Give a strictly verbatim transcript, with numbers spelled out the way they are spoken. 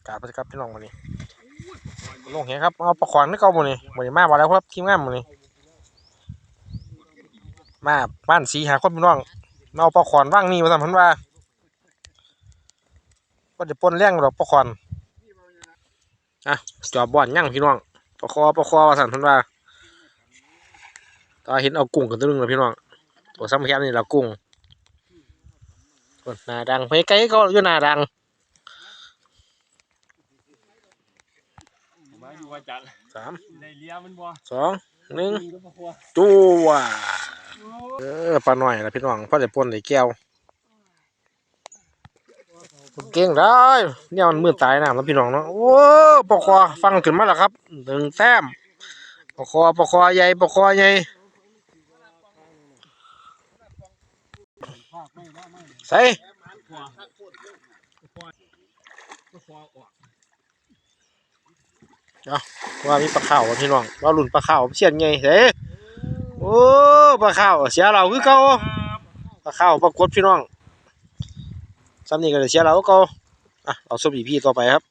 กาดไปครับพี่น้องมื้อนี้ ลงแหครับ เอาปลาขวานคือเก่ามื้อนี้ มื้อนี้มาบ่แล้วครับ ทีมงานมื้อนี้ มาบ้านสี่ห้าคนพี่น้อง มาเอาปลาขวานวางนี่ว่าซั่นเพิ่นว่า บ่ได้ป่นแรงดอกปลาขวาน อ่ะ จอบบ่อนยังพี่น้อง ปลาคอ ปลาคอว่าซั่นเพิ่นว่า แต่ว่าเห็นเอากุ้งกันตัวหนึ่งแล้วพี่น้อง ตัวซ้ำแคบนี่ละกุ้ง โอ้ย หน้าดัง ไปไกลก็อยู่หน้าดัง มาอยู่วันจันทร์ สาม ได้เลี้ยงมันบ่ สอง หนึ่ง ดูแล้วบ่กลัว ตัว เออ ปลาน้อยละพี่น้อง พอได้ป่นได้แก้ว เก่งได้ เนี่ยมันมืดตายน้ำแล้วพี่น้องเนาะ โอ้ ปลาคอฟังขึ้นมาแล้วครับ หนึ่งแต้ม ปลาคอ ปลาคอใหญ่ ปลาคอใหญ่ ใส่ เอา ว่ามีปลาขาวพี่น้อง รอลุ้นปลาขาวเสี้ยนใหญ่เด้ โอ้ ปลาขาวเสียเราคือเก่า ปลาขาวปลากดพี่น้อง ซ้ำนี่ก็ได้เสียเราคือเก่า อ่ะ เอาชม อีพี ต่อไปครับ